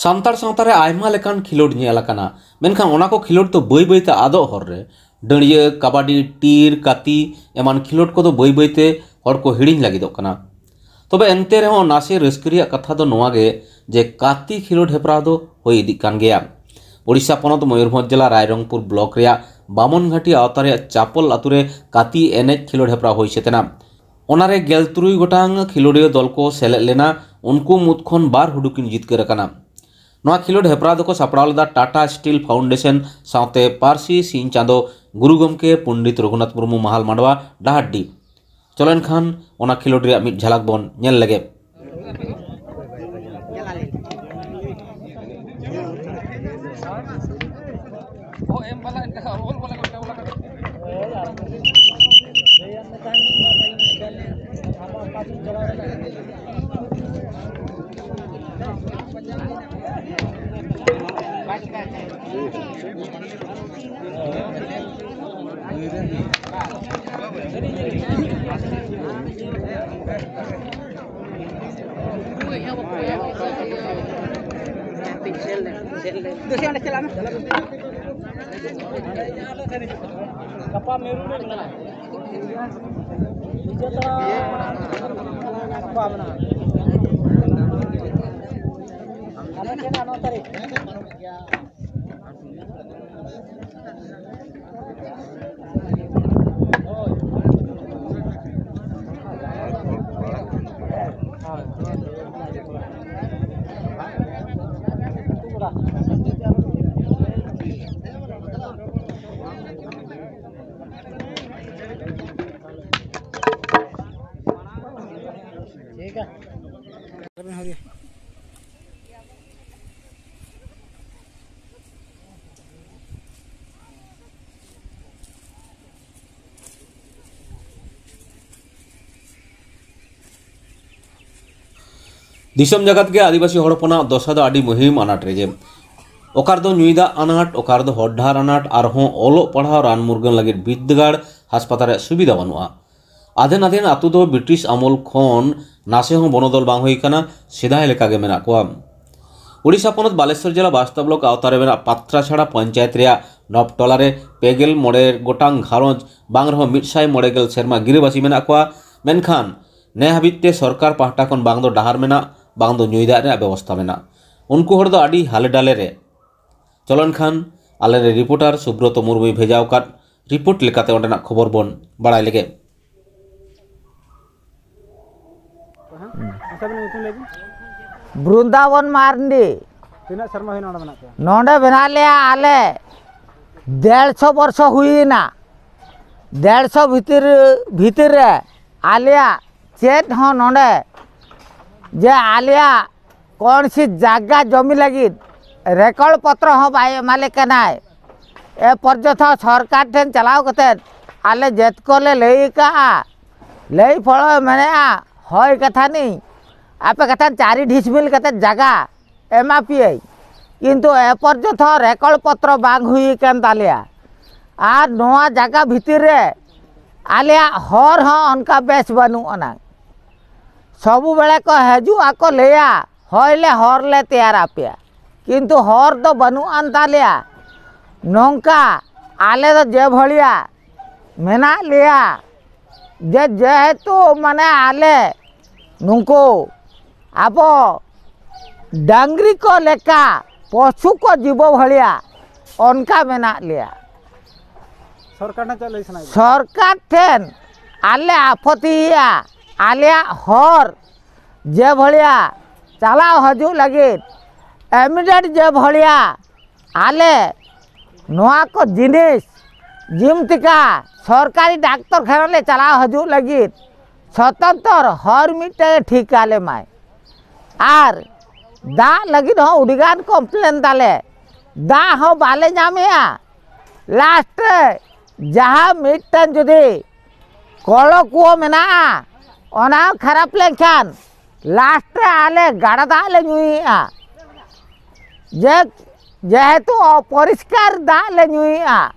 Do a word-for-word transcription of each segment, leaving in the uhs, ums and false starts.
ᱥᱟᱱᱛᱟᱲ ᱥᱟᱶᱛᱟ ᱨᱮ ᱟᱭᱢᱟ ᱞᱮᱠᱟᱱ ᱠᱷᱮᱞᱳᱰ ᱧᱮᱞ ᱟᱠᱟᱱᱟ, ᱢᱮᱱᱠᱷᱟᱱ ᱚᱱᱟ ᱠᱚ ᱠᱷᱮᱞᱳᱰ ᱫᱚ ᱵᱟᱹᱭ ᱵᱟᱹᱭ ᱛᱮ ᱟᱫᱚᱜ ᱦᱚᱨ ᱨᱮ᱾ ᱰᱟᱹᱲᱭᱟᱹ, ᱠᱟᱵᱟᱰᱤ, ᱴᱤᱨ, ᱠᱟᱹᱛᱤ ᱮᱢᱟᱱ ᱠᱷᱮᱞᱳᱰ ᱠᱚᱫᱚ ᱵᱟᱹᱭ ᱵᱟᱹᱭ ᱛᱮ ᱦᱚᱲ ᱠᱚ ᱦᱤᱲᱤᱧ ᱞᱟᱹᱜᱤᱫᱚᱜ ᱠᱟᱱᱟ᱾ ᱛᱚᱵᱮ ᱮᱱᱛᱮ ᱨᱮᱦᱚᱸ ᱱᱟᱥᱮ ᱨᱟᱹᱥᱠᱟᱹ ᱨᱮᱭᱟᱜ ᱠᱟᱛᱷᱟ ᱫᱚ ᱱᱚᱣᱟ ᱜᱮ ᱡᱮ ᱠᱟᱹᱛᱤ ᱠᱷᱮᱞᱳᱰ ᱦᱮᱯᱨᱟᱣ ᱫᱚ ᱦᱩᱭ ᱤᱫᱤᱜ ᱠᱟᱱ ᱜᱮᱭᱟ᱾ ᱳᱰᱤᱥᱟ ᱯᱚᱱᱚᱛ ᱢᱚᱭᱩᱨᱵᱷᱚᱸᱡᱽ ᱡᱮᱞᱟ ᱨᱟᱭᱨᱚᱝᱯᱩᱨ ᱵᱞᱚᱠ ᱨᱮᱭᱟᱜ ᱵᱟᱢᱚᱱᱜᱷᱟᱴᱤ ᱟᱣᱛᱟ ᱨᱮᱭᱟᱜ ᱪᱟᱯᱚᱞ ᱟᱛᱳ ᱨᱮ ᱠᱟᱹᱛᱤ ᱮᱱᱮᱡ ᱠᱷᱮᱞᱳᱰ ᱦᱮᱯᱨᱟᱣ ᱦᱩᱭ ᱥᱟᱹᱛ ᱮᱱᱟ᱾ ᱚᱱᱟᱨᱮ ᱜᱮᱞ ᱛᱩᱨᱩᱭ ᱜᱚᱴᱟᱝ ᱠᱷᱮᱞᱳᱰᱤᱭᱟᱹ ᱫᱚᱞ ᱠᱚ ᱥᱮᱞᱮᱫ ᱞᱮᱱᱟ᱾ ᱩᱱᱠᱩ ᱢᱩᱫᱽ ᱠᱷᱚᱱ ᱵᱟᱨ ᱦᱩᱰᱩᱠᱤᱱ ᱡᱤᱛᱠᱟᱹᱨ ᱟᱠᱟᱱᱟ᱾ ᱱᱚᱣᱟ ᱠᱷᱮᱞᱳᱰ ᱦᱮᱯᱨᱟᱣ ᱫᱚᱠᱚ ᱥᱟᱯᱲᱟᱣ ᱞᱮᱫᱟ ᱴᱟᱴᱟ ᱥᱴᱤᱞ ᱯᱷᱟᱣᱩᱱᱰᱮᱥᱚᱱ ᱥᱟᱶᱛᱮ ᱯᱟᱹᱨᱥᱤ ᱥᱤᱧ ᱪᱟᱸᱫᱚ ᱜᱩᱨᱩ ᱜᱚᱢᱠᱮ ᱯᱚᱱᱰᱤᱛ ᱨᱚᱜᱷᱩᱱᱟᱛᱷ ᱢᱩᱨᱢᱩ ᱢᱟᱦᱟᱞ ᱢᱟᱰᱣᱟ, ᱰᱟᱦᱟᱨᱰᱤ᱾ ᱪᱚᱞᱚ ᱮᱱᱠᱷᱟᱱ ᱚᱱᱟ ᱠᱷᱮᱞᱳᱰ ᱨᱮᱭᱟᱜ ᱢᱤᱫ ᱡᱷᱟᱞᱟᱠ ᱵᱚᱱ ᱧᱮᱞ ᱞᱮᱜᱮ᱾ ᱜᱟᱯᱟ ᱢᱮᱨᱩ ᱨᱮ ᱢᱮᱱᱟᱜᱼᱟ᱾ ᱵᱤᱡᱮᱛᱟ ᱜᱟᱯᱟ ᱢᱮᱱᱟᱜᱼᱟ᱾ ᱟᱞᱮ ᱴᱷᱮᱱ ᱱᱚ ᱛᱟᱹᱨᱤᱠᱷ᱾ ᱫᱤᱥᱚᱢ ᱡᱟᱠᱟᱛ ᱜᱮ ᱟᱹᱫᱤᱵᱟᱹᱥᱤ ᱦᱚᱲ ᱦᱚᱯᱚᱱᱟᱜ ᱫᱚᱥᱟ ᱫᱚ ᱟᱹᱰᱤ ᱢᱩᱦᱤᱢ ᱟᱱᱟᱴ ᱨᱮᱜᱮ᱾ ᱚᱠᱟ ᱨᱮᱫᱚ ᱧᱩᱭ ᱫᱟᱜ ᱟᱱᱟᱴ, ᱚᱠᱟ ᱨᱮᱫᱚ ᱦᱚᱨ ᱰᱟᱦᱟᱨ ᱟᱱᱟᱴ, ᱟᱨᱦᱚᱸ ᱚᱞᱚᱜ ᱯᱟᱲᱦᱟᱣ, ᱨᱟᱱ ᱢᱩᱨᱜᱟᱹᱱ ᱞᱟᱹᱜᱤᱫ ᱵᱤᱨᱫᱟᱹᱜᱟᱲ, ᱦᱟᱥᱯᱟᱛᱟᱞ ᱨᱮᱭᱟᱜ ᱥᱩᱵᱤᱫᱷᱟ ᱵᱟᱹᱱᱩᱜᱼᱟ᱾ ᱟᱫᱷᱮᱱ ᱟᱫᱷᱮᱱ ᱟᱛᱳ ᱫᱚ ᱵᱨᱤᱴᱤᱥ ᱟᱢᱚᱞ ᱠᱷᱚᱱ ᱱᱟᱥᱮ ᱦᱚᱸ ᱵᱚᱱᱚᱫᱚᱞ ᱵᱟᱝ ᱦᱩᱭ ᱟᱠᱟᱱᱟ, ᱥᱮᱫᱟᱭ ᱞᱮᱠᱟ ᱜᱮ ᱢᱮᱱᱟᱜ ᱠᱚᱣᱟ᱾ ᱩᱲᱤᱥᱥᱟ ᱯᱚᱱᱚᱛ ᱵᱟᱞᱮᱥᱚᱨ ᱡᱮᱞᱟ ᱵᱟᱥᱛᱟ ᱵᱞᱚᱠ ᱟᱣᱛᱟ ᱨᱮ ᱢᱮᱱᱟᱜ ᱯᱟᱛᱨᱟᱪᱷᱟᱲᱟ ᱯᱚᱧᱪᱟᱭᱮᱛ ᱨᱮᱭᱟᱜ ᱱᱚᱵᱴᱚᱞᱟ ᱨᱮ ᱯᱮ ᱜᱮᱞ ᱢᱚᱬᱮ ᱜᱚᱴᱟᱝ ᱜᱷᱟᱨᱚᱸᱡᱽ ᱵᱟᱝ ᱨᱮᱦᱚᱸ ᱢᱤᱫ ᱥᱟᱭ ᱢᱚᱬᱮ ᱜᱮᱞ ᱥᱮᱨᱢᱟ ᱜᱤᱨᱟᱹᱵᱟᱹᱥᱤ ᱢᱮᱱᱟᱜ ᱠᱚᱣᱟ᱾ ᱢᱮᱱᱠᱷᱟᱱ ᱱᱮ ᱦᱟᱹᱵᱤᱡ ᱛᱮ ᱥᱚᱨᱠᱟᱨ ᱯᱟᱦᱴᱟ ᱠᱷᱚᱱ ᱵᱟᱝ ᱫᱚ ᱰᱟᱦᱟᱨ ᱢᱮᱱᱟᱜ, ᱵᱟᱝ ᱫᱚ ᱧᱩᱭ ᱫᱟᱜ ᱨᱮᱭᱟᱜ ᱵᱮᱵᱚᱥᱛᱷᱟ ᱢᱮᱱᱟᱜ᱾ ᱩᱱᱠᱩ ᱦᱚᱲ ᱫᱚ ᱟᱹᱰᱤ ᱦᱟᱞᱮ ᱰᱟᱞᱮ ᱨᱮ᱾ ᱪᱚᱞᱚᱱ ᱠᱷᱟᱱ ᱟᱞᱮᱨᱮᱱ ᱨᱤᱯᱳᱨᱴᱟᱨ ᱥᱩᱵᱨᱚᱛᱚ ᱢᱩᱨᱢᱩᱭ ᱵᱷᱮᱡᱟ ᱟᱠᱟᱫ ᱨᱤᱯᱳᱨᱴ ᱞᱮᱠᱟᱛᱮ ᱚᱸᱰᱮᱱᱟᱜ ᱠᱷᱚᱵᱚᱨ ᱵᱚᱱ ᱵᱟᱲᱟᱭ ᱞᱮᱜᱮ᱾ ᱟᱪᱪᱷᱟ, ᱟᱵᱤᱱᱟᱜ ᱧᱩᱛᱩᱢ ᱞᱟᱹᱭ ᱵᱤᱱ᱾ ᱵᱨᱩᱱᱫᱟᱵᱚᱱ ᱢᱟᱨᱰᱤ᱾ ᱛᱤᱱᱟᱹᱜ ᱥᱮᱨᱢᱟ ᱦᱩᱭᱱᱟ ᱱᱚᱰᱮ ᱢᱮᱱᱟᱜ ᱯᱮᱭᱟ? ᱱᱚᱰᱮ ᱢᱮᱱᱟᱜ ᱞᱮᱭᱟ ᱟᱞᱮ ᱰᱮᱲᱥᱚ ᱵᱚᱨᱥᱚ ᱦᱩᱭᱮᱱᱟ᱾ ᱰᱮᱲᱥᱚ ᱵᱷᱤᱛᱤᱨ, ᱵᱷᱤᱛᱤᱨ ᱨᱮ ᱟᱞᱮᱭᱟᱜ ᱪᱮᱫ ᱦᱚᱸ ᱱᱚᱰᱮ ᱡᱮ ᱟᱞᱮᱭᱟᱜ ᱠᱚᱱᱥᱤ ᱡᱟᱭᱜᱟ ᱡᱚᱢᱤ ᱞᱟᱹᱜᱤᱫ ᱨᱮᱠᱚᱲ ᱯᱚᱛᱨᱚ ᱦᱚᱸ ᱵᱟᱭ ᱮᱢᱟᱞᱮ ᱠᱟᱱᱟᱭ᱾ ᱮ ᱯᱚᱨᱡᱚᱱᱛᱚ ᱥᱚᱨᱠᱟᱨ ᱴᱷᱮᱱ ᱪᱟᱞᱟᱣ ᱠᱟᱛᱮᱫ ᱟᱞᱮ ᱡᱮᱛ ᱠᱚᱞᱮ ᱞᱟᱹᱭ ᱟᱠᱟᱜᱼᱟ, ᱞᱟᱹᱭ ᱯᱚᱲᱚ ᱢᱮᱱᱮᱜᱼᱟ, ᱦᱳᱭ ᱠᱟᱛᱷᱟ ᱱᱤᱧ, ᱟᱯᱮ ᱠᱟᱛᱷᱟ ᱪᱟᱨᱤ ᱰᱷᱤᱥᱢᱤᱞ ᱠᱟᱛᱮᱫ ᱡᱟᱭᱜᱟ ᱮᱢᱟ ᱯᱮᱭᱟᱹᱧ, ᱠᱤᱱᱛᱩ ᱮ ᱯᱚᱨᱡᱚᱱᱛᱚ ᱨᱮᱠᱚᱲ ᱯᱚᱛᱨᱚ ᱵᱟᱝ ᱦᱩᱭ ᱟᱠᱟᱱ ᱛᱟᱞᱮᱭᱟ᱾ ᱟᱨ ᱱᱚᱣᱟ ᱡᱟᱭᱜᱟ ᱵᱷᱤᱛᱤᱨ ᱨᱮ ᱟᱞᱮᱭᱟᱜ ᱦᱚᱨ ᱦᱚᱸ ᱚᱱᱠᱟ ᱵᱮᱥ ᱵᱟᱹᱱᱩᱜ ᱟᱱᱟᱝ᱾ ᱥᱚᱵᱩ ᱵᱮᱲᱟ ᱠᱚ ᱦᱤᱡᱩᱜ ᱟᱠᱚ ᱞᱟᱹᱭᱟ, "ᱦᱳᱭ ᱞᱮ ᱦᱚᱨ ᱞᱮ ᱛᱮᱭᱟᱨ ᱟᱯᱮᱭᱟ," ᱠᱤᱱᱛᱩ ᱦᱚᱨ ᱫᱚ ᱵᱟᱹᱱᱩᱜ ᱟᱱ ᱛᱟᱞᱮᱭᱟ᱾ ᱱᱚᱝᱠᱟ ᱟᱞᱮ ᱫᱚ ᱡᱮ ᱵᱷᱟᱹᱲᱤᱭᱟ ᱢᱮᱱᱟᱜ ᱞᱮᱭᱟ, ᱡᱮ ᱡᱮᱦᱮᱛᱩ ᱢᱟᱱᱮ ᱟᱞᱮ ᱱᱩᱠᱩ ᱟᱵᱚ ᱰᱟᱝᱨᱤ ᱠᱚ ᱞᱮᱠᱟ ᱯᱚᱥᱩ ᱠᱚ ᱡᱤᱵᱚ ᱵᱷᱟᱹᱲᱤᱭᱟ ᱚᱱᱠᱟ ᱢᱮᱱᱟᱜ ᱞᱮᱭᱟ᱾ ᱥᱚᱨᱠᱟᱨ ᱴᱷᱮᱱ ᱪᱮᱫ ᱞᱟᱹᱭ ᱥᱟᱱᱟᱭᱮᱫ ᱵᱤᱱᱟ? ᱥᱚᱨᱠᱟᱨ ᱴᱷᱮᱱ ᱟᱞᱮ ᱟᱯᱚᱛᱤᱭᱮᱫᱼᱟ, ᱟᱞᱮᱭᱟᱜ ᱦᱚᱨ ᱡᱮ ᱵᱷᱟᱹᱲᱤᱭᱟ ᱪᱟᱞᱟᱣ ᱦᱤᱡᱩᱜ ᱞᱟᱹᱜᱤᱫ ᱮᱢᱤᱰᱮᱴ ᱡᱮ ᱵᱷᱟᱹᱲᱤᱭᱟ ᱟᱞᱮ ᱱᱚᱣᱟ ᱠᱚ ᱡᱤᱱᱤᱥ ᱡᱤᱢᱛᱤᱠᱟ ᱥᱚᱨᱠᱟᱨᱤ ᱰᱟᱠᱛᱚᱨ ᱠᱷᱟᱱᱟ ᱞᱮ ᱪᱟᱞᱟᱣ ᱦᱤᱡᱩᱜ ᱞᱟᱹᱜᱤᱫ ᱥᱚᱛᱚᱱᱛᱚᱨ ᱦᱚᱨ ᱢᱤᱫᱴᱮᱱ ᱴᱷᱤᱠ ᱟᱞᱮ ᱢᱟᱭ᱾ ᱟᱨ ᱫᱟᱜ ᱞᱟᱹᱜᱤᱫ ᱦᱚᱸ ᱟᱹᱰᱤᱜᱟᱱ ᱠᱚᱢᱯᱞᱮᱱ ᱫᱟᱞᱮ, ᱫᱟᱜ ᱦᱚᱸ ᱵᱟᱞᱮ ᱧᱟᱢᱮᱜᱼᱟ᱾ ᱞᱟᱥᱴ ᱨᱮ ᱡᱟᱦᱟᱸ ᱢᱤᱫᱴᱮᱱ ᱡᱩᱫᱤ ᱠᱚᱞᱚ ᱠᱩᱣᱟᱹ ᱢᱮᱱᱟᱜᱼᱟ, ᱚᱱᱟ ᱦᱚᱸ ᱠᱷᱟᱨᱟᱯ ᱞᱮᱱᱠᱷᱟᱱ ᱞᱟᱥᱴ ᱨᱮ ᱟᱞᱮ ᱜᱟᱰᱟ ᱫᱟᱜ ᱞᱮ ᱧᱩᱭᱮᱜᱼᱟ᱾ ᱡᱮ, ᱡᱮᱦᱮᱛᱩ ᱚᱯᱚᱨᱤᱥᱠᱟᱨ ᱫᱟᱜ ᱞᱮ ᱧᱩᱭᱮᱜᱼᱟ,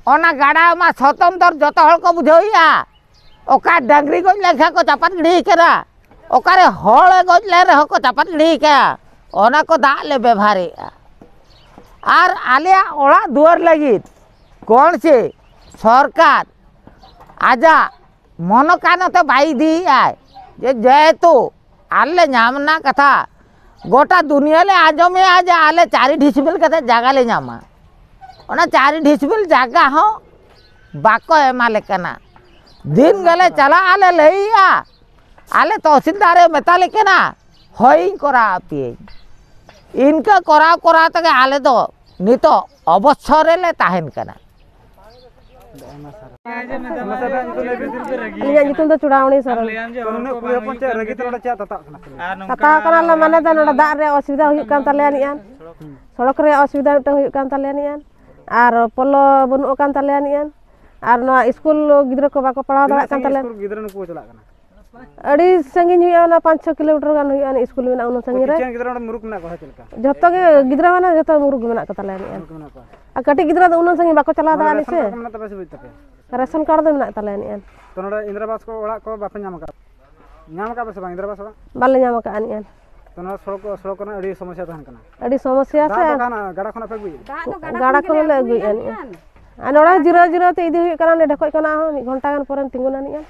ᱚᱱᱟ ᱜᱟᱰᱟ ᱢᱟ ᱥᱚᱛᱚᱱᱛᱚᱨ ᱡᱚᱛᱚ ᱦᱚᱲ ᱠᱚ ᱵᱩᱡᱷᱟᱹᱣᱮᱜᱼᱟ᱾ ᱚᱠᱟ ᱰᱟᱹᱝᱨᱤ ᱜᱚᱡ ᱞᱮᱱᱠᱷᱟᱱ ᱠᱚ ᱪᱟᱯᱟᱫ ᱜᱤᱰᱤᱭ ᱠᱟᱱᱟ, ᱚᱠᱟᱨᱮ ᱦᱚᱲᱮ ᱜᱚᱡ ᱞᱮᱱ ᱨᱮᱦᱚᱸ ᱠᱚ ᱪᱟᱯᱟᱫ ᱜᱤᱰᱤᱭ ᱠᱟᱱᱟ᱾ ᱚᱱᱟ ᱠᱚ ᱫᱟᱜ ᱞᱮ ᱵᱮᱵᱷᱟᱨᱮᱜᱼᱟ᱾ ᱟᱨ ᱟᱞᱮᱭᱟᱜ ᱚᱲᱟᱜ ᱫᱩᱣᱟᱹᱨ ᱞᱟᱹᱜᱤᱫ ᱠᱚᱱ ᱥᱮ ᱥᱚᱨᱠᱟᱨ ᱟᱡᱟᱜ ᱢᱚᱱᱚ ᱠᱟᱱᱚ ᱛᱮ ᱵᱟᱭ ᱤᱫᱤᱭᱮᱫᱼᱟᱭ, ᱡᱮ ᱡᱮᱦᱮᱛᱩ ᱟᱞᱮ ᱞᱮ ᱧᱟᱢ ᱨᱮᱱᱟᱜ ᱠᱟᱛᱷᱟ, ᱜᱚᱴᱟ ᱫᱩᱱᱤᱭᱟᱹ ᱞᱮ ᱟᱸᱡᱚᱢᱮᱜᱼᱟ ᱡᱮ ᱟᱞᱮ ᱪᱟᱨᱤ ᱰᱷᱤᱥᱢᱤᱞ ᱠᱟᱛᱮ ᱡᱟᱭᱜᱟ ᱞᱮ ᱧᱟᱢᱟ᱾ ᱚᱱᱟ ᱪᱟᱨᱤ ᱰᱷᱤᱥᱢᱤᱞ ᱡᱟᱭᱜᱟ ᱦᱚᱸ ᱵᱟᱠᱚ ᱮᱢᱟᱞᱮ ᱠᱟᱱᱟ᱾ ᱫᱤᱱ ᱜᱮᱞᱮ ᱪᱟᱞᱟᱜᱼᱟ, ᱞᱮ ᱞᱟᱹᱭᱮᱜᱼᱟ, ᱟᱞᱮ ᱛᱚᱦᱥᱤᱞᱫᱟᱨᱮ ᱢᱮᱛᱟᱞᱮ ᱠᱟᱱᱟ, ᱦᱳᱭᱤᱧ ᱠᱚᱨᱟᱣ ᱟᱯᱮᱭᱟᱹᱧ᱾ ᱤᱱᱠᱟᱹ ᱠᱚᱨᱟᱣ ᱠᱚᱨᱟᱣ ᱛᱮᱜᱮ ᱟᱞᱮ ᱫᱚ ᱱᱤᱛᱚᱜ ᱚᱵᱚᱥᱛᱷᱟ ᱨᱮᱞᱮ ᱛᱟᱦᱮᱱ ᱠᱟᱱᱟ᱾ ᱟᱹᱞᱤᱧᱟᱜ ᱧᱩᱛᱩᱢ ᱫᱚ ᱪᱩᱲᱟᱹᱣᱟᱹᱲᱤ ᱥᱚᱨᱮᱱ᱾ ᱛᱚ ᱱᱩᱱᱟᱹᱜ ᱠᱩᱲᱤ ᱦᱚᱯᱚᱱ ᱪᱮᱫ ᱨᱟᱹᱜᱤ ᱛᱮ ᱱᱚᱰᱮ ᱪᱮᱫ ᱛᱟᱛᱟᱜ ᱠᱟᱱᱟ ᱯᱮ? ᱛᱟᱛᱟᱣ ᱠᱟᱱᱟᱞᱮ ᱢᱟᱱᱮ ᱫᱚ ᱱᱚᱰᱮ ᱫᱟᱜ ᱨᱮᱭᱟᱜ ᱚᱥᱩᱵᱤᱫᱷᱟ ᱦᱩᱭᱩᱜ ᱠᱟᱱ ᱛᱟᱞᱮᱭᱟ ᱱᱤᱭᱟᱹ᱾ ᱥᱚᱲᱚᱠ ᱨᱮᱭᱟᱜ ᱚᱥᱩᱵᱤᱫᱷᱟ ᱢᱤᱫᱴᱟᱝ ᱦᱩᱭᱩᱜ ᱠᱟᱱ ᱛᱟᱞᱮᱭᱟ ᱱᱤᱭᱟᱹ᱾ ᱟᱨ ᱯᱚᱞᱚ ᱵᱟᱹᱱᱩᱜ ᱟᱠᱟᱱ ᱛᱟᱞᱮᱭᱟ ᱱᱤᱭᱟᱹ᱾ ᱟᱨ ᱱᱚᱣᱟ ᱤᱥᱠᱩᱞ ᱜᱤᱫᱽᱨᱟᱹ ᱠᱚ ᱵᱟᱠᱚ ᱯᱟᱲᱦᱟᱣ ᱛᱤᱱᱟᱹᱜ ᱫᱟᱲᱮᱭᱟᱜ ᱠᱟᱱ ᱥᱟᱺᱜᱤᱧ ᱛᱟᱞᱮᱭᱟ᱾ ᱤᱥᱠᱩᱞ ᱜᱤᱫᱽᱨᱟᱹ ᱱᱩᱠᱩ ᱠᱚ ᱪᱟᱞᱟᱜ ᱠᱟᱱᱟ? ᱟᱹᱰᱤ ᱥᱟᱺᱜᱤᱧ ᱦᱩᱭᱩᱜᱼᱟ, ᱚᱱᱟ ᱯᱟᱸᱪ ᱪᱷᱚ ᱠᱤᱞᱳᱢᱤᱴᱟᱨ ᱜᱟᱱ ᱦᱩᱭᱩᱜᱼᱟ, ᱚᱱᱟ ᱤᱥᱠᱩᱞ ᱢᱮᱱᱟᱜᱼᱟ ᱩᱱᱟᱹᱜ ᱛᱚ ᱥᱟᱺᱜᱤᱧ ᱨᱮ᱾ ᱠᱤᱪᱷᱩ ᱜᱟᱱ ᱜᱤᱫᱽᱨᱟᱹ ᱱᱚᱰᱮ ᱢᱩᱨᱩᱠ ᱢᱮᱱᱟᱜ ᱠᱚᱣᱟ ᱪᱮᱫ ᱞᱮᱠᱟ? ᱡᱚᱛᱚ ᱜᱮ ᱜᱤᱫᱽᱨᱟᱹ ᱢᱟᱱᱮ ᱡᱚᱛᱚ ᱢᱩᱨᱩᱠ ᱜᱮ ᱢᱮᱱᱟᱜ ᱠᱚ ᱛᱟᱞᱮᱭᱟ ᱱᱤᱭᱟᱹ᱾ ᱢᱩᱨᱩᱠ ᱢᱮᱱᱟᱜ ᱠᱚᱣᱟ᱾ ᱟᱨ ᱠᱟᱹᱴᱤᱡ ᱜᱤᱫᱽᱨᱟᱹ ᱫᱚ ᱩᱱᱟᱹᱜ ᱥᱟᱺᱜᱤᱧ ᱵᱟᱠᱚ ᱪᱟᱞᱟᱣ ᱱᱚᱰᱮ ᱫᱟᱲᱮᱭᱟᱜᱼᱟ ᱨᱮᱥᱚᱱ ᱥᱮ᱾ ᱠᱟᱨᱰ ᱠᱚ ᱢᱮᱱᱟᱜ ᱛᱟᱯᱮᱭᱟ ᱥᱮ ᱵᱟᱹᱱᱩᱜ ᱛᱟᱯᱮᱭᱟ? ᱨᱮᱥᱚᱱ ᱠᱟᱨᱰ ᱫᱚ ᱢᱮᱱᱟᱜ ᱛᱟᱞᱮᱭᱟ ᱱᱤᱭᱟᱹ᱾ ᱛᱚ ᱱᱚᱰᱮ ᱤᱱᱫᱨᱟ ᱟᱵᱟᱥ ᱠᱚ ᱚᱲᱟᱜ ᱠᱚ ᱵᱟᱯᱮ ᱧᱟᱢ ᱟᱠᱟᱫ? ᱧᱟᱢ ᱟᱠᱟᱫ ᱯᱮ ᱥᱮ ᱵᱟᱝ ᱤᱱᱫᱨᱟ ᱟᱵᱟᱥ ᱚᱲᱟᱜ? ᱵᱟᱞᱮ ᱧᱟᱢ ᱟᱠᱟᱫᱼᱟ ᱱᱤᱭᱟᱹ᱾ ᱛᱚ ᱱᱚᱣᱟ ᱥᱚᱲᱚᱠ, ᱥᱚᱲᱚᱠ ᱠᱚᱨᱮᱱᱟᱜ ᱟᱹᱰᱤ ᱥᱚᱢᱚᱥᱥᱟ ᱛᱟᱦᱮᱱ ᱠᱟᱱᱟ᱾ ᱟᱹᱰᱤ ᱥᱚᱢᱚᱥᱥᱟ ᱫᱟᱜ ᱥᱮ᱾ ᱫᱚ ᱚᱠᱟ ᱠᱷᱚᱱᱟᱜ, ᱜᱟᱰᱟ ᱠᱷᱚᱱᱟᱜ ᱯᱮ ᱟᱹᱜᱩᱭᱮᱫᱼᱟ? ᱫᱟᱜ ᱫᱚ ᱜᱟᱰᱟ ᱜᱟᱰᱟ ᱠᱷᱚᱱ ᱠᱷᱚᱱ ᱜᱮᱞᱮ ᱞᱮ ᱟᱹᱜᱩᱭᱮᱫᱼᱟ ᱟᱹᱜᱩᱭᱮᱫᱼᱟ ᱱᱤᱭᱟᱹ᱾ ᱟᱨ ᱱᱚᱰᱮ ᱡᱤᱨᱟᱹᱣ ᱡᱤᱨᱟᱹᱣ ᱛᱮ ᱤᱫᱤ ᱦᱩᱭᱩᱜ ᱠᱟᱱᱟ, ᱚᱸᱰᱮ ᱰᱷᱮᱠᱚᱡ ᱠᱷᱚᱱᱟᱜ ᱦᱚᱸ ᱢᱤᱫ ᱜᱷᱚᱱᱴᱟ ᱜᱟᱱ ᱯᱚᱨᱮᱢ ᱛᱤᱸᱜᱩᱱᱟ ᱱᱤᱭᱟᱹ᱾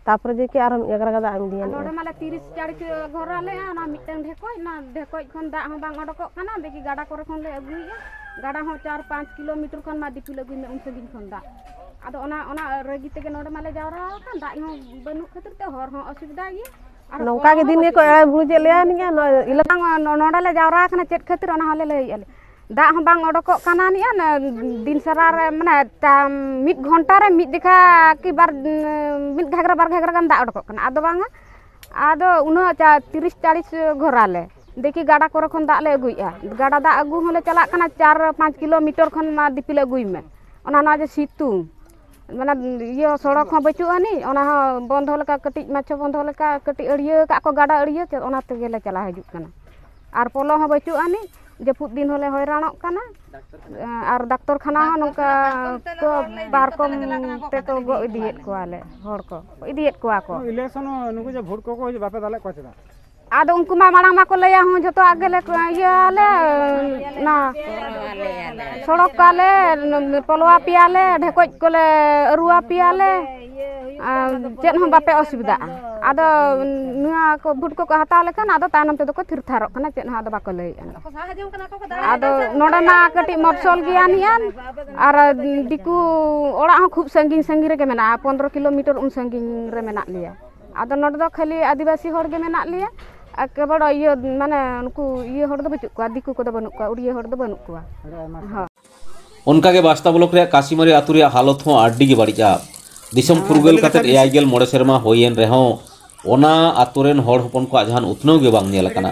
ᱛᱟᱯᱚᱨᱮ ᱡᱮ ᱠᱤ ᱟᱨᱦᱚᱸ ᱢᱤᱫ ᱡᱟᱭᱜᱟ ᱨᱮ ᱫᱟᱜ ᱮᱢ ᱤᱫᱤᱭᱟ ᱟᱨ ᱱᱤᱭᱟᱹ᱾ ᱱᱚᱰᱮ ᱢᱟᱞᱮ ᱛᱤᱨᱤᱥ ᱪᱟᱲᱤᱥ ᱜᱷᱚᱨ ᱟᱞᱮ, ᱚᱱᱟ ᱢᱤᱫᱴᱟᱝ ᱰᱷᱮᱠᱚᱡ, ᱚᱱᱟ ᱰᱷᱮᱠᱚᱡ ᱠᱷᱚᱱ ᱫᱟᱜ ᱦᱚᱸ ᱵᱟᱝ ᱚᱰᱚᱠᱚᱜ ᱠᱟᱱᱟ᱾ ᱫᱮᱠᱷᱤ ᱜᱟᱰᱟ ᱠᱚᱨᱮ ᱠᱷᱚᱱ ᱞᱮ ᱟᱹᱜᱩᱭᱮᱫᱼᱟ, ᱜᱟᱰᱟ ᱦᱚᱸ ᱪᱟᱨ ᱯᱟᱸᱪ ᱠᱤᱞᱳᱢᱤᱴᱟᱨ ᱠᱷᱚᱱ ᱢᱟ ᱫᱤᱯᱤᱞ ᱟᱹᱜᱩᱭ ᱢᱮ, ᱩᱱ ᱥᱟᱺᱜᱤᱧ ᱠᱷᱚᱱ ᱫᱟᱜ᱾ ᱟᱫᱚ ᱚᱱᱟ, ᱚᱱᱟ ᱨᱟᱹᱜᱤ ᱛᱮᱜᱮ ᱱᱚᱰᱮ ᱢᱟᱞᱮ ᱡᱟᱣᱨᱟ ᱟᱠᱟᱱ, ᱫᱟᱜ ᱦᱚᱸ ᱵᱟᱹᱱᱩᱜ ᱠᱷᱟᱹᱛᱤᱨ ᱛᱮ ᱦᱚᱨ ᱦᱚᱸ ᱚᱥᱩᱵᱤᱫᱷᱟ ᱜᱮᱭᱟ᱾ ᱟᱨ ᱱᱚᱝᱠᱟ ᱠᱚᱞ ᱜᱮ ᱦᱚᱸ ᱫᱤᱱ ᱜᱮᱠᱚ ᱵᱟᱹᱪᱩᱜ ᱮᱲᱮ ᱟᱱᱟ᱾ ᱵᱩᱨᱩᱡᱮᱫ ᱞᱮᱭᱟ ᱱᱤᱭᱟᱹ, ᱱᱚ-, ᱤᱞᱟᱹ- ᱵᱟᱝ, ᱱᱚ-, ᱱᱚᱰᱮ ᱞᱮ ᱡᱟᱣᱨᱟ ᱟᱠᱟᱱᱟ ᱪᱮᱫ ᱠᱷᱟᱹᱛᱤᱨ, ᱚᱱᱟ ᱦᱚᱸᱞᱮ ᱞᱟᱹᱭᱮᱫᱼᱟ ᱞᱮ᱾ ᱫᱟᱜ ᱦᱚᱸ ᱵᱟᱝ ᱚᱰᱚᱠᱚᱜ ᱠᱟᱱᱟ ᱱᱤᱭᱟᱹ, ᱱᱚ-, ᱫᱤᱱ ᱥᱟᱨᱟ ᱨᱮ, ᱢᱟᱱᱮ, ᱛᱟᱢ, ᱢᱤᱫ ᱜᱷᱚᱱᱴᱟ ᱨᱮ ᱢᱤᱫ ᱡᱮᱠᱷᱟ ᱠᱤ ᱵᱟᱨ, ᱢᱤᱫ ᱜᱷᱟᱜᱽᱨᱟ ᱵᱟᱨ ᱜᱷᱟᱜᱽᱨᱟ ᱜᱟᱱ ᱫᱟᱜ ᱚᱰᱚᱠᱚᱜ ᱠᱟᱱᱟ, ᱟᱫᱚ ᱵᱟᱝᱟ, ᱟᱫᱚ ᱩᱱᱟᱹᱜ ᱪᱟ-, ᱛᱤᱨᱤᱥ ᱪᱟᱲᱤᱥ ᱜᱷᱚᱨᱟᱞᱮ᱾ ᱫᱮᱠᱷᱤ ᱜᱟᱰᱟ ᱠᱚᱨᱮ ᱠᱷᱚᱱ ᱫᱟᱜ ᱞᱮ ᱟᱹᱜᱩᱭᱮᱫᱼᱟ, ᱜᱟᱰᱟ ᱫᱟᱜ ᱟᱹᱜᱩ ᱦᱚᱸᱞᱮ ᱪᱟᱞᱟᱜ ᱠᱟᱱᱟ, ᱪᱟᱨ ᱯᱟᱸᱪ ᱠᱤᱞᱳᱢᱤᱴᱟᱨ ᱠᱷᱚᱱ ᱢᱟ ᱫᱤᱯᱤᱞ ᱟᱹᱜᱩᱭ ᱢᱮ᱾ ᱚᱱᱟ ᱱᱚᱣᱟ ᱡᱮ ᱥᱤᱛᱩᱝ, ᱢᱟᱱᱮ, ᱤᱭᱟᱹ, ᱥᱚᱲᱚᱠ ᱦᱚᱸ ᱵᱟᱹᱪᱩᱜ ᱟᱹᱱᱤᱡ, ᱚᱱᱟ ᱦᱚᱸ ᱵᱚᱱᱫᱷᱚ ᱞᱮᱠᱟ, ᱠᱟᱹᱴᱤᱡ ᱢᱟᱪᱷᱟ ᱵᱚᱱᱫᱷᱚ ᱞᱮᱠᱟ, ᱠᱟᱹᱴᱤᱡ ᱟᱹᱲᱭᱟᱹ ᱠᱟᱜ ᱠᱚ ᱜᱟᱰᱟ ᱟᱹᱲᱭᱟᱹ, ᱪᱮᱫ ᱚᱱᱟ ᱛᱮᱜᱮ ᱞᱮ ᱪᱟᱞᱟᱣ ᱦᱤᱡᱩᱜ ᱠᱟᱱᱟ᱾ ᱟᱨ ᱯᱚᱞᱚ ᱦᱚᱸ ᱵᱟᱹᱪᱩᱜ ᱟᱹᱱᱤᱡ, ᱡᱟᱹᱯᱩᱫ ᱫᱤᱱ ᱦᱚᱸᱞᱮ ᱦᱚᱭᱨᱟᱱᱚᱜ ᱠᱟᱱᱟ᱾ ᱟᱨ ᱰᱟᱠᱛᱚᱨ ᱠᱷᱟᱱᱟ ᱦᱚᱸ ᱱᱚᱝᱠᱟ ᱠᱚ ᱯᱟᱨᱠᱚᱢ ᱛᱮᱠᱚ ᱜᱚᱜ ᱤᱫᱤᱭᱮᱫ ᱠᱚᱣᱟ ᱞᱮ, ᱦᱚᱲ ᱠᱚ ᱤᱫᱤᱭᱮᱫ ᱠᱚᱣᱟ ᱠᱚ᱾ ᱤᱞᱮᱠᱥᱚᱱ ᱱᱩᱠᱩ ᱡᱮ ᱵᱷᱳᱴ ᱠᱚᱠᱚ ᱦᱤᱡᱩᱜ, ᱵᱟᱯᱮ ᱫᱟᱞᱮᱫ ᱠᱚᱣᱟ ᱪᱮᱫᱟᱜ? ᱟᱫᱚ ᱩᱱᱠᱩ ᱢᱟ ᱢᱟᱲᱟᱝ ᱢᱟᱠᱚ ᱞᱟᱹᱭᱟ, ᱦᱚᱸ, ᱡᱷᱚᱛᱚᱣᱟᱜ ᱜᱮᱞᱮ ᱤᱭᱟᱹ ᱟᱞᱮ, ᱚᱱᱟ ᱥᱚᱲᱚᱠ ᱟᱞᱮ, ᱯᱚᱞᱣᱟ ᱯᱮᱭᱟᱞᱮ, ᱰᱷᱮᱠᱚᱡ ᱠᱚᱞᱮ ᱟᱹᱨᱩᱣᱟ ᱯᱮᱭᱟᱞᱮ, ᱟᱨ ᱪᱮᱫ ᱦᱚᱸ ᱵᱟᱯᱮ ᱚᱥᱩᱵᱤᱫᱷᱟᱜᱼᱟ᱾ ᱟᱫᱚ ᱱᱚᱣᱟ ᱠᱚ ᱵᱷᱳᱴ ᱠᱚᱠᱚ ᱦᱟᱛᱟᱣ ᱞᱮᱠᱷᱟᱱ ᱟᱫᱚ ᱛᱟᱭᱱᱚᱢ ᱛᱮᱫᱚ ᱠᱚ ᱛᱷᱤᱨ ᱛᱷᱟᱨᱚᱜ ᱠᱟᱱᱟ, ᱪᱮᱫ ᱦᱚᱸ ᱟᱫᱚ ᱵᱟᱠᱚ ᱞᱟᱹᱭᱮᱫᱼᱟ᱾ ᱟᱫᱚ ᱱᱚᱰᱮ ᱢᱟ ᱠᱟᱹᱴᱤᱡ ᱢᱚᱯᱥᱚᱞ ᱜᱮᱭᱟ ᱱᱤᱭᱟᱹ, ᱟᱨ ᱫᱤᱠᱩ ᱚᱲᱟᱜ ᱦᱚᱸ ᱠᱷᱩᱵ ᱥᱟᱺᱜᱤᱧ ᱥᱟᱺᱜᱤᱧ ᱨᱮᱜᱮ ᱢᱮᱱᱟᱜᱼᱟ, ᱯᱚᱱᱫᱽᱨᱚ ᱠᱤᱞᱳᱢᱤᱴᱟᱨ ᱩᱱ ᱥᱟᱺᱜᱤᱧ ᱨᱮ ᱢᱮᱱᱟᱜ ᱞᱮᱭᱟ᱾ ᱟᱫᱚ ᱱᱚᱰᱮ ᱫᱚ ᱠᱷᱟᱹᱞᱤ ᱟᱹᱫᱤᱵᱟᱹᱥᱤ ᱦᱚᱲ ᱜᱮ ᱢᱮᱱᱟᱜ ᱞᱮᱭᱟ, ᱟᱨ ᱠᱮᱵᱚᱞ ᱤᱭᱟᱹ, ᱢᱟᱱᱮ, ᱩᱱᱠᱩ ᱤᱭᱟᱹ ᱦᱚᱲ ᱫᱚ ᱵᱟᱹᱪᱩᱜ ᱠᱚᱣᱟ, ᱫᱤᱠᱩ ᱠᱚᱫᱚ ᱵᱟᱹᱱᱩᱜ ᱠᱚᱣᱟ, ᱩᱲᱤᱭᱟᱹ ᱦᱚᱲ ᱫᱚ ᱵᱟᱹᱱᱩᱜ ᱠᱚᱣᱟ᱾ ᱦᱳᱭ᱾ ᱚᱱᱠᱟᱜᱮ ᱵᱟᱥᱛᱟ ᱵᱞᱚᱠ ᱨᱮᱭᱟᱜ ᱠᱟᱥᱤᱢᱟᱨᱤ ᱟᱹᱛᱩ ᱨᱮᱭᱟᱜ ᱦᱟᱞᱚᱛ ᱦᱚᱸ ᱟᱹᱰᱤ ᱜᱮ ᱵᱟᱹᱲᱤᱡᱼᱟ᱾ ᱫᱤᱥᱚᱢ ᱯᱷᱩᱨᱜᱟᱹᱞ ᱠᱟᱛᱮ ᱮᱭᱟᱭ ᱜᱮᱞ ᱢᱚᱬᱮ ᱥᱮᱨᱢᱟ ᱦᱩᱭᱮᱱ ᱨᱮᱦᱚᱸ ᱚᱱᱟ ᱟᱹᱛᱩ ᱨᱮᱱ ᱦᱚᱲ ᱦᱚᱯᱚᱱ ᱠᱚᱣᱟᱜ ᱡᱟᱦᱟᱱ ᱩᱛᱱᱟᱹᱣ ᱜᱮ ᱵᱟᱝ ᱧᱮᱞ ᱟᱠᱟᱱᱟ᱾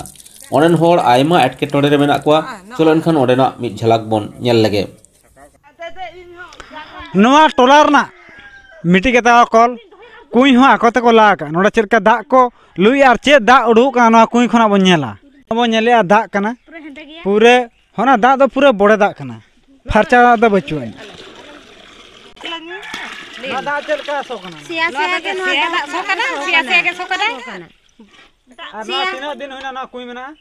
ᱚᱸᱰᱮᱱ ᱦᱚᱲ ᱟᱭᱢᱟ ᱮᱴᱠᱮᱴᱚᱬᱮ ᱨᱮ ᱢᱮᱱᱟᱜ ᱠᱚᱣᱟ᱾ ᱪᱚᱞᱚ ᱮᱱᱠᱷᱟᱱ ᱚᱸᱰᱮᱱᱟᱜ ᱢᱤᱫ ᱡᱷᱟᱞᱟᱠ ᱵᱚᱱ ᱧᱮᱞ ᱞᱮᱜᱮ᱾ ᱱᱚᱣᱟ ᱴᱚᱞᱟ ᱨᱮᱱᱟᱜ ᱢᱤᱫᱴᱤᱡ ᱠᱟᱛᱮ ᱠᱚᱞ, ᱠᱩᱧ ᱦᱚᱸ ᱟᱠᱚ ᱛᱮᱠᱚ ᱞᱟ ᱟᱠᱟᱫᱼᱟ᱾ ᱱᱚᱰᱮ ᱪᱮᱫ ᱞᱮᱠᱟ ᱫᱟᱜ ᱠᱚ ᱞᱩᱭᱮᱫᱼᱟ ᱟᱨ ᱪᱮᱫ ᱫᱟᱜ ᱩᱰᱩᱠᱚᱜ ᱠᱟᱱᱟ, ᱱᱚᱣᱟ ᱠᱩᱧ ᱠᱷᱚᱱᱟᱜ ᱵᱚᱱ ᱧᱮᱞᱟ᱾ ᱵᱚᱱ ᱧᱮᱞᱮᱜᱼᱟ ᱫᱟᱜ ᱠᱟᱱᱟ, ᱯᱩᱨᱟᱹ ᱚᱱᱟ ᱫᱟᱜ ᱫᱚ ᱯᱩᱨᱟᱹ ᱵᱚᱰᱮ ᱫᱟᱜ ᱠᱟᱱᱟ, ᱯᱷᱟᱨᱪᱟ ᱫᱟᱜ ᱫᱚ ᱵᱟᱹᱪᱩᱜ ᱟᱹᱱᱤᱡ᱾ ᱱᱚᱣᱟ ᱫᱟᱜ ᱪᱮᱫ ᱞᱮᱠᱟ ᱥᱚ ᱠᱟᱱᱟ? ᱥᱮᱭᱟ ᱥᱮᱭᱟ ᱜᱮ ᱱᱚᱣᱟ ᱫᱟᱜ ᱥᱚ ᱠᱟᱱᱟ, ᱥᱮᱭᱟ ᱥᱮᱭᱟ ᱜᱮ ᱥᱚ ᱠᱟᱱᱟ᱾ ᱟᱨ ᱱᱚᱣᱟ ᱛᱤᱱᱟᱹᱜ ᱫᱤᱱ ᱦᱩᱭᱱᱟ ᱱᱚᱣᱟ ᱠᱩᱧ ᱢᱮᱱᱟᱜᱼᱟ?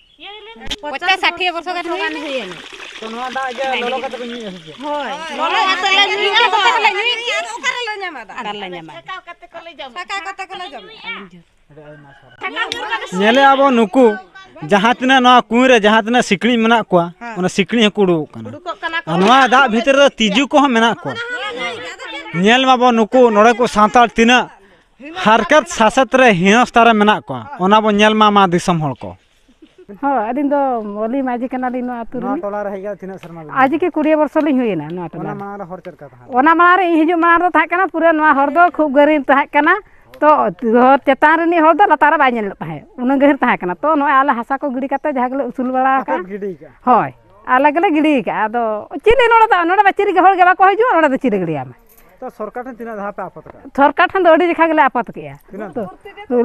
ᱯᱚᱧᱪᱟᱥ ᱥᱟᱴᱷᱤ ᱵᱚᱨᱥᱚ ᱜᱟᱱ ᱦᱩᱭᱱᱟ᱾ ᱛᱚ ᱱᱚᱣᱟ ᱫᱟᱜ ᱜᱮ ᱞᱚᱞᱚ ᱠᱟᱛᱮ ᱠᱚ ᱧᱩᱭᱟ ᱥᱮ ᱪᱮᱫ? ᱦᱳᱭ, ᱞᱚᱞᱚ ᱠᱟᱛᱮ ᱞᱮ ᱧᱩᱭᱟ, ᱚᱠᱟ ᱨᱮᱞᱮ ᱧᱩᱭᱟ? ᱚᱠᱟ ᱨᱮᱞᱮ ᱧᱟᱢᱟ ᱫᱟᱜ? ᱚᱠᱟ ᱨᱮᱞᱮ ᱧᱟᱢᱟ? ᱪᱷᱟᱠᱟᱣ ᱠᱟᱛᱮ ᱠᱚᱞᱮ ᱡᱚᱢᱟ᱾ ᱟᱹᱰᱤ ᱟᱭᱢᱟ ᱥᱟᱨᱦᱟᱣ᱾ ᱧᱮᱞᱮᱜᱼᱟ ᱵᱚᱱ ᱱᱩᱠᱩ ᱡᱟᱦᱟᱸ ᱛᱤᱱᱟᱹᱜ ᱱᱚᱣᱟ ᱠᱩᱧ ᱨᱮ ᱡᱟᱦᱟᱸ ᱛᱤᱱᱟᱹᱜ ᱥᱤᱠᱲᱤᱡ ᱢᱮᱱᱟᱜ ᱠᱚᱣᱟ, ᱦᱮᱸ᱾ ᱚᱱᱟ ᱥᱤᱠᱲᱤᱡ ᱦᱚᱸᱠᱚ ᱩᱰᱩᱠᱚᱜ ᱠᱟᱱᱟ᱾ ᱩᱰᱩᱠᱚᱜ ᱠᱟᱱᱟ ᱠᱚ᱾ ᱟᱨ ᱱᱚᱣᱟ ᱫᱟᱜ ᱵᱷᱤᱛᱨᱤ ᱨᱮ ᱛᱤᱡᱩ ᱠᱚᱦᱚᱸ ᱢᱮᱱᱟᱜ ᱠᱚᱣᱟ᱾ ᱧᱮᱞ ᱢᱟᱵᱚᱱ ᱱᱩᱠᱩ ᱱᱚᱰᱮ ᱠᱚ ᱥᱟᱱᱛᱟᱲ ᱛᱤᱱᱟᱹᱜ ᱦᱟᱨᱠᱮᱛ ᱥᱟᱥᱮᱛ ᱨᱮ ᱦᱤᱱᱚᱥᱛᱟ ᱨᱮ ᱢᱮᱱᱟᱜ ᱠᱚᱣᱟ, ᱚᱱᱟ ᱵᱚᱱ ᱧᱮᱞ ᱢᱟ, ᱢᱟ ᱫᱤᱥᱚᱢ ᱦᱚᱲ ᱠᱚ᱾ ᱦᱳᱭ, ᱟᱹᱞᱤᱧ ᱫᱚ ᱚᱞᱤ ᱢᱟᱹᱡᱷᱤ ᱠᱟᱱᱟᱞᱤᱧ ᱱᱚᱣᱟ ᱟᱹᱛᱩ ᱱᱚᱣᱟ ᱨᱤᱱᱤᱡ᱾ ᱴᱚᱞᱟ ᱨᱮ ᱦᱮᱡ ᱠᱟᱛᱮ ᱛᱤᱱᱟᱹᱜ ᱥᱮᱨᱢᱟ ᱵᱤᱱ ᱟᱡ ᱦᱩᱭᱱᱟ? ᱠᱤ ᱠᱩᱲᱤ ᱵᱚᱨᱥᱚ ᱞᱤᱧ ᱦᱩᱭᱮᱱᱟ ᱱᱚᱣᱟ ᱴᱚᱞᱟ ᱚᱱᱟ ᱨᱮ᱾ ᱢᱟᱲᱟᱝ ᱨᱮ ᱦᱚᱨ ᱪᱮᱫ ᱞᱮᱠᱟ ᱛᱟᱦᱮᱸ ᱞᱮᱱᱟ? ᱚᱱᱟ ᱢᱟᱲᱟᱝ ᱨᱮ ᱤᱧ ᱦᱤᱡᱩᱜ ᱢᱟᱲᱟᱝ ᱨᱮᱫᱚ ᱛᱟᱦᱮᱸ ᱠᱟᱱᱟ ᱯᱩᱨᱟᱹ ᱱᱚᱣᱟ ᱦᱚᱨ ᱫᱚ ᱠᱷᱩᱵ ᱜᱟᱹᱨᱤᱢ ᱛᱟᱦᱮᱸ ᱠᱟᱱᱟ, ᱛᱚ ᱦᱚᱨ ᱪᱮᱛᱟᱱ ᱨᱤᱱᱤᱡ ᱦᱚᱲ ᱫᱚ ᱞᱟᱛᱟᱨ ᱨᱮ ᱵᱟᱭ ᱧᱮᱞᱚᱜ ᱛᱟᱦᱮᱸᱫ, ᱩᱱᱟᱹᱜ ᱜᱟᱹᱦᱤᱨ ᱛᱟᱦᱮᱸ ᱠᱟᱱᱟ᱾ ᱛᱚ ᱱᱚᱜᱼᱚᱭ ᱟᱞᱮ ᱦᱟᱥᱟ ᱠᱚ ᱜᱤᱰᱤ ᱠᱟᱛᱮ ᱡᱟᱦᱟᱸ ᱜᱮᱞᱮ ᱩᱥᱩᱞ ᱵᱟᱲᱟ ᱟᱠᱟᱫᱼᱟ᱾ ᱟᱯᱮ ᱯᱮ ᱜᱤᱰᱤ ᱟᱠᱟᱫᱼᱟ? ᱦᱳᱭ, ᱟᱞᱮ ᱜᱮᱞᱮ ᱜᱤᱰᱤ ᱟᱠᱟᱫᱼᱟ᱾ ᱟᱫᱚ ᱪᱮᱫ ᱞᱮ ᱱᱚᱰᱮ ᱫᱚ, ᱱᱚᱰᱮ ᱢᱟ ᱪᱤᱞᱤ ᱜᱮ ᱦᱚᱲ ᱜᱮ ᱵᱟᱠᱚ ᱦᱤᱡᱩᱜᱼᱟ, ᱱᱚᱰᱮ ᱫᱚ ᱪᱤᱞᱤ ᱜᱤᱰᱤᱭᱟᱢᱟ? ᱛᱚ ᱥᱚᱨᱠᱟᱨ ᱴᱷᱮᱱ ᱛᱤᱱᱟᱹᱜ ᱫᱷᱟᱣ ᱯᱮ ᱟᱯᱟᱛ ᱠᱟᱜᱼᱟ? ᱥᱚᱨᱠᱟᱨ ᱴᱷᱮᱱ ᱫᱚ ᱟᱹᱰᱤ ᱡᱮᱠᱷᱟ ᱜᱮᱞᱮ ᱟᱯᱟᱛ ᱠᱮᱜᱼᱟ᱾ ᱛᱤᱱᱟᱹᱜ ᱫᱷᱟᱣ?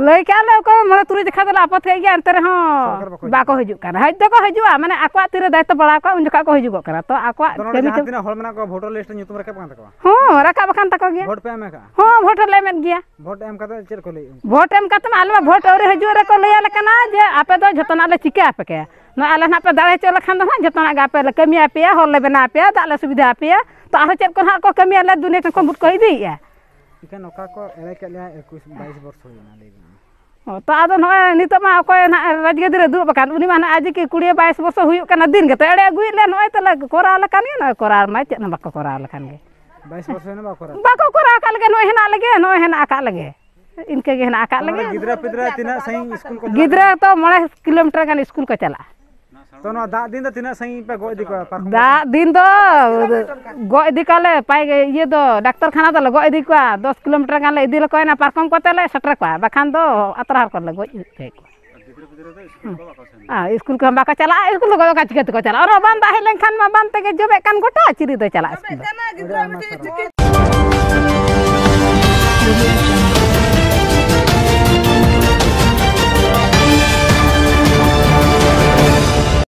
ᱞᱟᱹᱭ ᱠᱮᱜᱼᱟ ᱞᱮ ᱚᱠᱚᱭ ᱢᱚᱬᱮ ᱛᱩᱨᱩᱭ ᱡᱮᱠᱷᱟ ᱫᱚᱞᱮ ᱟᱯᱟᱛ ᱠᱮᱜ ᱜᱮᱭᱟ, ᱮᱱᱛᱮ ᱨᱮᱦᱚᱸ ᱥᱚᱨᱠᱟᱨ ᱵᱟᱠᱚ ᱦᱤᱡᱩᱜ ᱠᱟᱱᱟ᱾ ᱦᱮᱡ ᱫᱚᱠᱚ ᱦᱤᱡᱩᱜᱼᱟ, ᱢᱟᱱᱮ ᱟᱠᱚᱣᱟᱜ ᱛᱤᱨᱮ ᱫᱟᱭᱤᱛᱛᱚ ᱯᱟᱲᱟᱣ ᱠᱚᱣᱟ ᱩᱱ ᱡᱚᱠᱷᱚᱱ ᱠᱚ ᱦᱤᱡᱩᱜᱚᱜ ᱠᱟᱱᱟ᱾ ᱛᱚ ᱟᱠᱚᱣᱟᱜ ᱟᱫᱚ ᱱᱚᱰᱮ ᱠᱟᱹᱢᱤ ᱡᱟᱦᱟᱸ ᱠᱚ ᱛᱤᱱᱟᱹᱜ ᱦᱚᱲ ᱢᱮᱱᱟᱜ ᱠᱚᱣᱟ ᱵᱷᱳᱴᱟᱨ ᱞᱤᱥᱴ ᱨᱮ ᱧᱩᱛᱩᱢ ᱨᱟᱠᱟᱵ ᱠᱟᱱ ᱛᱟᱠᱚᱣᱟ? ᱦᱚᱸ, ᱨᱟᱠᱟᱵ ᱟᱠᱟᱱ ᱛᱟᱠᱚ ᱜᱮᱭᱟ᱾ ᱵᱷᱳᱴ ᱯᱮ ᱮᱢ ᱟᱠᱟᱫᱼᱟ? ᱦᱚᱸ, ᱵᱷᱳᱴ ᱦᱚᱸᱞᱮ ᱮᱢᱮᱫ ᱜᱮᱭᱟ᱾ ᱵᱷᱳᱴ ᱮᱢ ᱠᱟᱛᱮ ᱪᱮᱫ ᱠᱚ ᱞᱟᱹᱭᱮᱫᱼᱟ? ᱵᱷᱳᱴ ᱮᱢ ᱠᱟᱛᱮ ᱢᱟ ᱟᱞᱮ ᱢᱟ ᱵᱷᱳᱴ ᱟᱹᱣᱨᱤ ᱦᱤᱡᱩᱜ ᱨᱮᱠᱚ ᱞᱟᱹᱭ ᱟᱞᱮ ᱠᱟᱱᱟ ᱡᱮ ᱟᱯᱮ ᱫᱚ ᱡᱷᱚᱛᱚᱱᱟᱜ ᱞᱮ ᱪᱤᱠᱟᱹ ᱟᱯᱮ ᱠᱮᱭᱟ᱾ ᱱᱚᱣᱟ ᱟᱞᱮ ᱱᱟᱦᱟᱜ ᱯᱮ ᱫᱟᱲᱮ ᱦᱚᱪᱚ ᱞᱮᱠᱷᱟᱱ ᱫᱚ ᱱᱟᱦᱟᱜ ᱡᱷᱚᱛᱚᱱᱟᱜ ᱜᱮ ᱟᱯᱮ ᱞᱮ ᱠᱟᱹᱢᱤ ᱟᱯᱮᱭᱟ, ᱦᱚᱨ ᱞᱮ ᱵᱮᱱᱟᱣ ᱟᱯᱮᱭᱟ, ᱫᱟᱜ ᱞᱮ ᱥᱩᱵᱤᱫᱷᱟ ᱟᱯᱮᱭᱟ᱾ ᱛᱚ ᱟᱨᱦᱚᱸ ᱪᱮᱫ ᱠᱚ ᱱᱟᱦᱟᱜ ᱠᱚ ᱠᱟᱹᱢᱤᱭᱟ ᱟᱞᱮ ᱫᱩᱱᱤᱭᱟᱹ ᱠᱷᱚᱱ ᱠᱚ ᱵᱷᱳᱴ ᱠᱚ ᱤᱫᱤᱭᱮᱫᱼᱟ᱾ ᱮᱱᱠᱷᱟᱱ ᱚᱠᱟ ᱠᱚ ᱮᱲᱮ ᱠᱮᱫ ᱞᱮᱭᱟ ᱮᱠᱩᱥ ᱵᱟᱭᱤᱥ ᱵᱚᱨᱥᱚ ᱦᱩᱭᱱᱟ, ᱞᱟᱹᱭ ᱵᱤᱱ᱾ ᱚ, ᱛᱚ ᱟᱫᱚ ᱱᱚᱜᱼᱚᱭ ᱱᱤᱛᱚᱜ ᱢᱟ ᱚᱠᱚᱭ ᱱᱟᱦᱟᱜ ᱨᱟᱡᱽᱜᱟᱹᱫᱤ ᱨᱮ ᱫᱩᱲᱩᱵ ᱟᱠᱟᱱ, ᱩᱱᱤ ᱢᱟ ᱱᱟᱦᱟᱜ ᱟᱡᱤᱡ ᱠᱤ ᱠᱩᱲᱤ ᱵᱟᱭᱤᱥ ᱵᱚᱨᱥᱚ ᱦᱩᱭᱩᱜ ᱠᱟᱱᱟ ᱫᱤᱱ ᱜᱮᱛᱚ ᱮᱲᱮ ᱟᱹᱜᱩᱭᱮᱫ ᱞᱮᱭᱟ᱾ ᱱᱚᱜᱼᱚᱭ ᱛᱟᱞᱮ ᱠᱚᱨᱟᱣ ᱞᱮᱠᱟᱱ ᱜᱮ, ᱱᱚᱜᱼᱚᱭ ᱠᱚᱨᱟᱣ ᱢᱟ ᱪᱮᱫ ᱦᱚᱸ ᱵᱟᱠᱚ ᱠᱚᱨᱟᱣ ᱞᱮᱠᱷᱟᱱ ᱜᱮ᱾ ᱵᱟᱭᱤᱥ ᱵᱚᱨᱥᱚ ᱦᱩᱭᱱᱟ, ᱵᱟᱠᱚ ᱠᱚᱨᱟᱣ? ᱵᱟᱠᱚ ᱠᱚᱨᱟᱣ ᱟᱠᱟᱫ ᱞᱮᱜᱮ, ᱱᱚᱜᱼᱚᱭ ᱦᱮᱱᱟᱜ ᱞᱮᱜᱮ, ᱱᱚᱜᱼᱚᱭ ᱦᱮᱱᱟᱜ ᱟᱠᱟᱫ ᱞᱮᱜᱮ᱾ ᱤᱱᱠᱟᱹ ᱜᱮ ᱦᱮᱱᱟᱜ ᱟᱠᱟᱫ ᱞᱮᱜᱮ᱾ ᱜᱤᱫᱽᱨᱟᱹ ᱯᱤᱫᱽᱨᱟᱹ ᱛᱤᱱᱟᱹᱜ ᱥᱟᱺᱜᱤᱧ ᱥᱠᱩᱞ ᱠᱚ ᱪᱟᱞᱟᱜ ᱜᱤᱫᱽᱨᱟᱹ ᱠᱟᱱᱟ? ᱛᱚ ᱢᱚᱬᱮ ᱠᱤᱞᱳᱢᱤᱴᱟᱨ ᱜᱟᱱ ᱥᱠᱩᱞ ᱠᱚ ᱪᱟᱞᱟᱜᱼᱟ᱾ ᱛᱚ ᱱᱚᱣᱟ ᱫᱟᱜ ᱫᱤᱱ ᱫᱚ ᱛᱤᱱᱟᱹᱜ ᱥᱟᱺᱜᱤᱧ ᱯᱮ ᱜᱚᱜ ᱤᱫᱤ ᱠᱚᱣᱟ ᱯᱟᱨᱠᱚᱢ ᱠᱚ? ᱫᱟᱜ ᱫᱤᱱ ᱫᱚ ᱜᱚᱜ ᱤᱫᱤ ᱠᱚᱣᱟᱞᱮ ᱯᱟᱭ ᱤᱭᱟᱹ ᱫᱚ ᱰᱟᱠᱛᱚᱨ ᱠᱷᱟᱱᱟ ᱫᱚᱞᱮ ᱜᱚᱜ ᱤᱫᱤ ᱠᱚᱣᱟ, ᱫᱚᱥ ᱠᱤᱞᱳᱢᱤᱴᱟᱨ ᱜᱟᱱ ᱞᱮ ᱤᱫᱤ ᱞᱮᱠᱚ ᱮᱱᱟ ᱯᱟᱨᱠᱚᱢ ᱠᱚᱛᱮ ᱞᱮ ᱥᱮᱴᱮᱨ ᱠᱚᱣᱟ, ᱵᱟᱠᱷᱟᱱ ᱫᱚ ᱟᱛᱨᱟ ᱦᱚᱲ ᱠᱚᱨᱮ ᱞᱮ ᱜᱚᱡ ᱦᱚᱪᱚᱭᱮᱫ ᱠᱚᱣᱟ᱾ ᱟᱨ ᱥᱠᱩᱞ ᱠᱚᱦᱚᱸ ᱵᱟᱠᱚ ᱪᱟᱞᱟᱜᱼᱟ, ᱥᱠᱩᱞ ᱫᱚ ᱜᱚᱜ ᱪᱤᱠᱟᱹ ᱛᱮᱠᱚ ᱪᱟᱞᱟᱜᱼᱟ? ᱚᱱᱟ ᱵᱟᱱ ᱫᱟᱜ ᱦᱮᱡ ᱞᱮᱱᱠᱷᱟᱱ ᱢᱟ ᱵᱟᱱ ᱛᱮᱜᱮ ᱡᱚᱵᱮᱜ ᱠᱟᱱ ᱜᱚᱴᱟ, ᱪᱤᱞᱤ ᱫᱚᱭ ᱪᱟᱞᱟᱜᱼᱟ ᱥᱠᱩᱞ ᱫᱚ? ᱟᱹᱰᱤ ᱟᱭᱢᱟ ᱥᱟᱨᱦᱟᱣ᱾